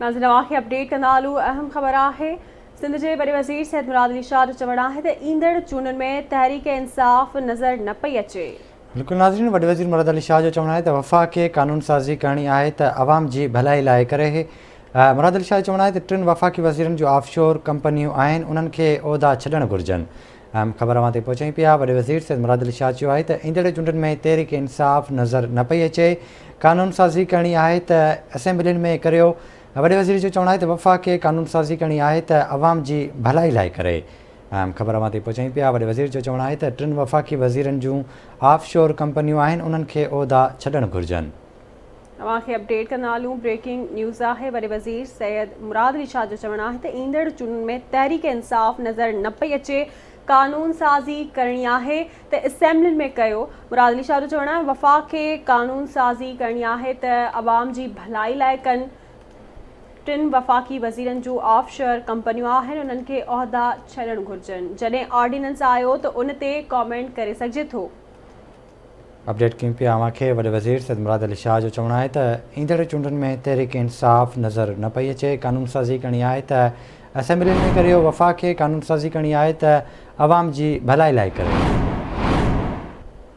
ناظرين اوهان کي اپڊيٽ ڪندا هلون اهم خبر آهي سنڌ جي وڏي وزير سيد مراد علي شاهه جو چوڻ آهي ته ايندڙ چونڊن ۾ تحريڪ انصاف نظر نه پئي اچي. بلڪل ناظرين وڏي وزير مراد علي شاهه جو چوڻ آهي ته وفاق کي قانون سازي ڪرڻي آهي ته عوام جي ڀلائي لاء ڪري مراد علي شاهه جو چوڻ آهي ته ٽن وفاقي وزيرن جون آف شور ڪمپنيون آهن انهن کي عهدا ڇڏڻ گهرجن اهم خبر اوهان تائين پهچايون پيا، وڏي وزير سيد مراد علي شاهه چيو آهي ته ايندڙ چونڊن ۾ تحريڪ انصاف نظر نه پئي اچي، قانون سازي ڪرڻي آهي ته اسيمبلين ۾ ڪريو، وڏي وزير جو چوڻ آهي ته وفاق کي قانون سازي ڪرڻي آهي ته عوام جي ڀلائي لاء ڪري. اهم خبر اوهان تائين پهچايون پيا، وڏي وزير جو چوڻ آهي ته ٽن وفاقي وزيرن جون آف شور ڪمپنيون آهن انهن کي عهدا ڇڏڻ گهرجن. اوهان کي اپڊيٽ ڪندا هلون بريڪنگ نيوز آهي وڏي وزير سيد مراد علي شاهه جو چوڻ آهي ته ايندڙ چونڊن ۾ تحريڪ انصاف نظر نه پئي اچي قانون سازي ڪرڻي آهي ته اسيمبلين ۾ ڪيو مراد علي شاهه جو چوڻ آهي وفاق کي قانون سازي ڪرڻي آهي ته عوام جي ڀلائي لاء ڪن ٽن وفاقي وزيرن جون آف شور ڪمپنيون آهن انهن کي عهدا ڇڏڻ گهرجن جڏهن آرڊيننس آيو ته ان تي ڪامينٽ ڪري سگهجي ٿو. اپڊيٽ ڪيون پيا اوهان کي وڏي وزير سيد مراد علي شاهه جو چوڻ آهي ته ايندڙ چونڊن ۾ تحريڪ انصاف نظر نه پئي اچي قانون سازي ڪرڻي آهي ته اسيمبلين ۾ ڪريو وفاق کي قانون سازي ڪرڻي آهي ته عوام جي ڀلائي لاء ڪريو.